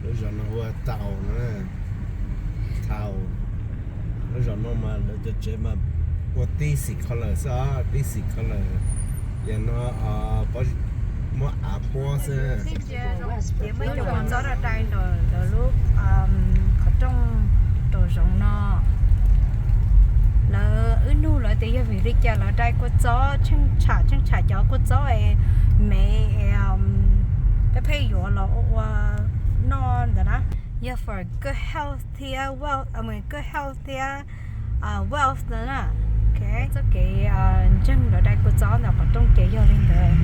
Lub zos no hu ua Tau no, Tau. Lub zos no mas lawv cov tsev mas ua tib xim kho lawm xwb os, tib xim kho lawm. Yog no muab av puab xwb. Ces muaj ib co kua txob dai dai ntawm lawv lub qhov rooj rau zoov no. Lawv wb nug lawv tias yog vim li cas lawv dai kua txob tsheej tsham tsheej tsham cov kua txob es me, peb pheej yuav los ua noj ntawd na. Yog for good health thiab wealth, good health thiab wealth ntawd na. Txoj kev ntseeg lawv dai kua txob ntawm qhov rooj ces yog li ntawd.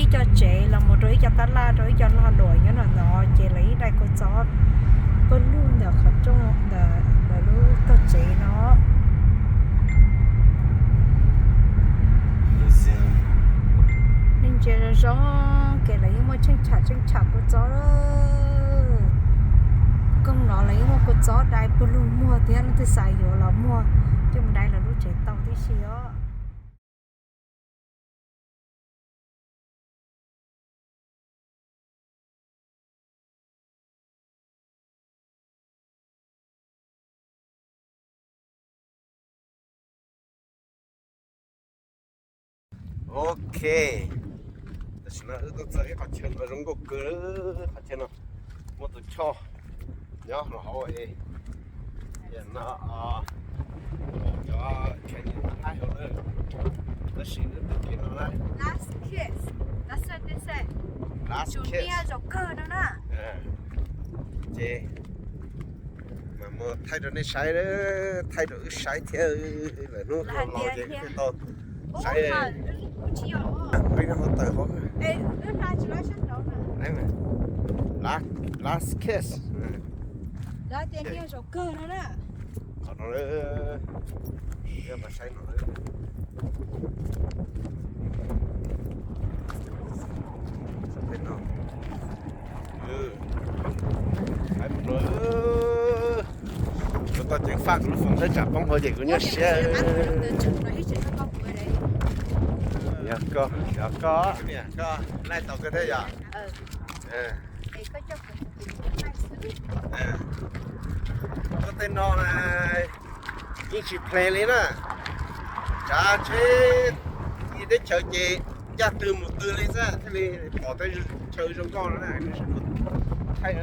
Ib co tsev los mus rau ib co tab laj rau ib co lag luam nyob no no ces lawv yeej dai kua txob pawg lug ntawm qhov rooj ntawm lawv lub tog tsev no. Nej ntsia zoo zoo ces lawv yeej muaj tsheej tsham tsheej tsham kua txob. Koog no lawv yeej muaj kua txob dai pawg lug muag thiab, leej twg xav yuav los muag coj mus dai lawv lub tsev tau tib si os. Ok, tam sim no wb tuaj txog ib qhov chaw no zoo nkauj kawg, qhov chaw no muaj tus choj nyob rau hauv es, no, cov tshais niam tab qaib hauv na, tab sis nws twb kev no na. Last kiss, last kiss, last kiss, zaum kawg no na. Ces mas mus thaij rau nej saib, thaij rau wb saib thiab, lawm hnub no los ces wb tau saib. Peb nyob hauv tawm hauv. Last kiss. Qhov no, saib no. Tus tau ceev faj kuv lub foom thawb tsam poob hauv ces kuv nyuaj siab. Yog koj, yog koj, koj laij tau koj thiab yom. Koj tej no yeej tsis ples li na, tsav tsheb ib teb chaws ces ncaj twg mus twg li xwb thiaj li pom tej chaw zoo nkauj no na. Hais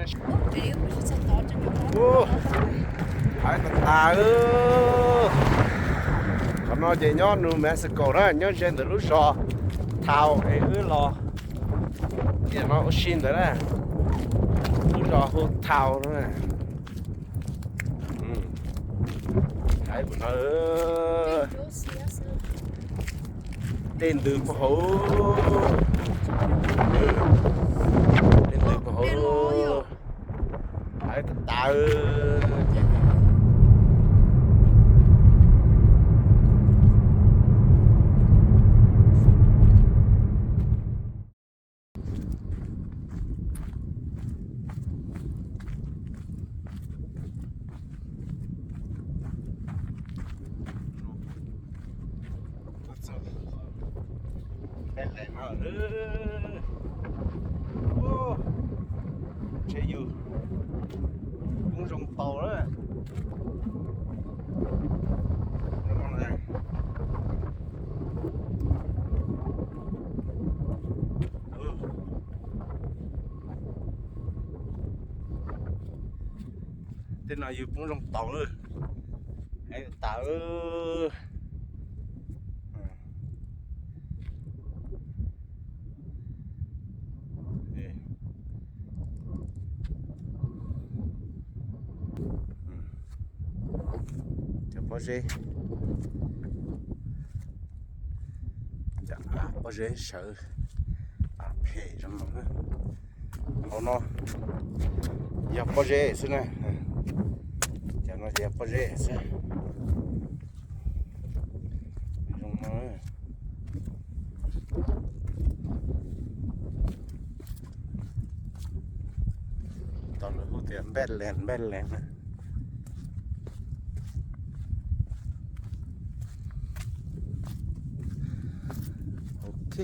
tas tas, qhov no ces nyob New Mexico na, nyob ze ntawm lub zos Taos es wb los tiam no ua si ntawd na, lub zos hu Taos no. Hais tas tas, dej ntws puag hauv, dej ntws puag hauv, hais tas tas. Tsheb yus kub zoo tau lawm. Tej no yus poob zoo tau lawm. Hais tas. Cov pob zeb, cov pob zeb sawv phem zoo no. Hauv no yog pob zeb xwb na. Cov no ces yog pob zeb xwb. Zoo no. Tau lawv hu tias npaj lees npaj lees na. Ok.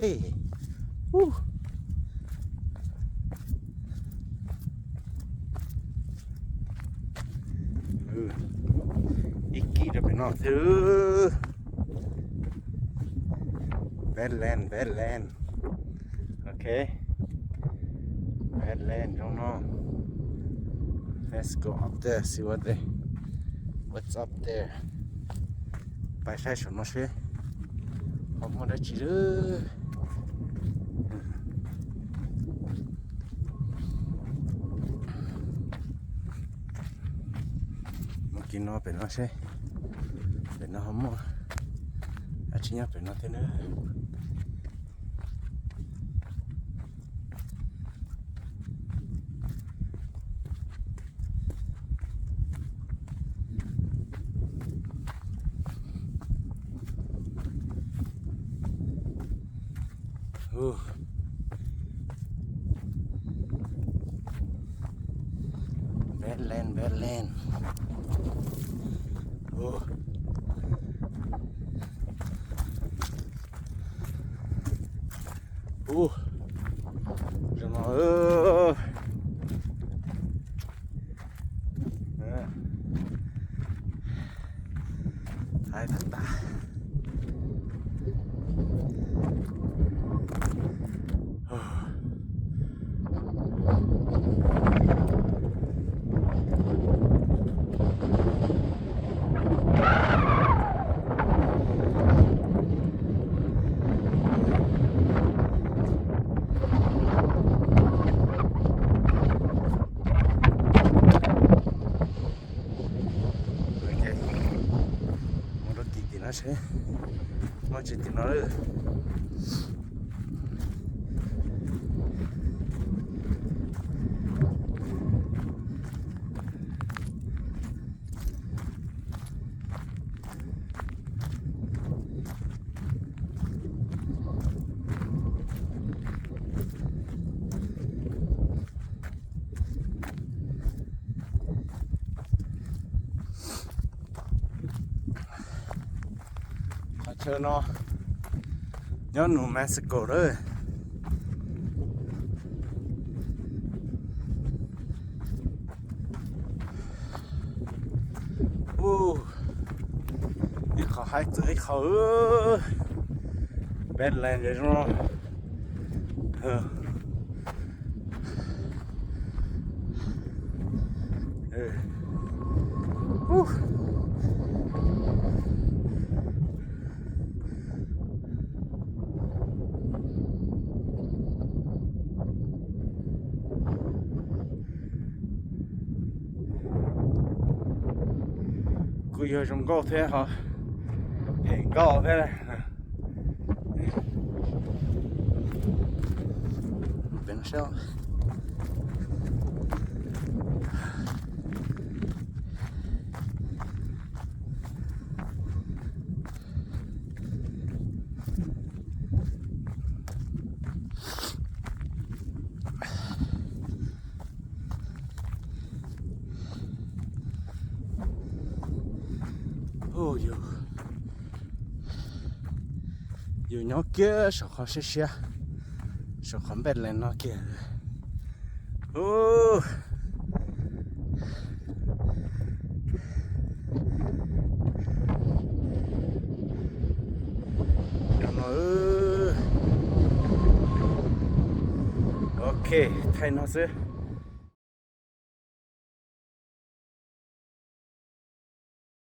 No xwb. Badland, Badland. Ok. Badland zoo no. Let's go up there, see what they, what's up there. Pais saib saum no seb ho muaj dab tsi lawm. Mus kiag no pem no seb, pem no ho muaj dab tsi nyob pem no thiab na. Badland, Badland. Ub, zoo no. Hais tag tas. Ok, mus rau tim tim no seb muaj tsis tim no lawm. Qhov chaw no nyob New Mexico lawm. Ub, ib qho haib txawv ib qho. Badland zoo no. Kuj yog zoo nkauj thiab ho phem nkauj thiab. Pem no seb. Yus nyob kiag saum qhov siab siab, saum qhov Badland no kiag. Ok, thaij no xwb.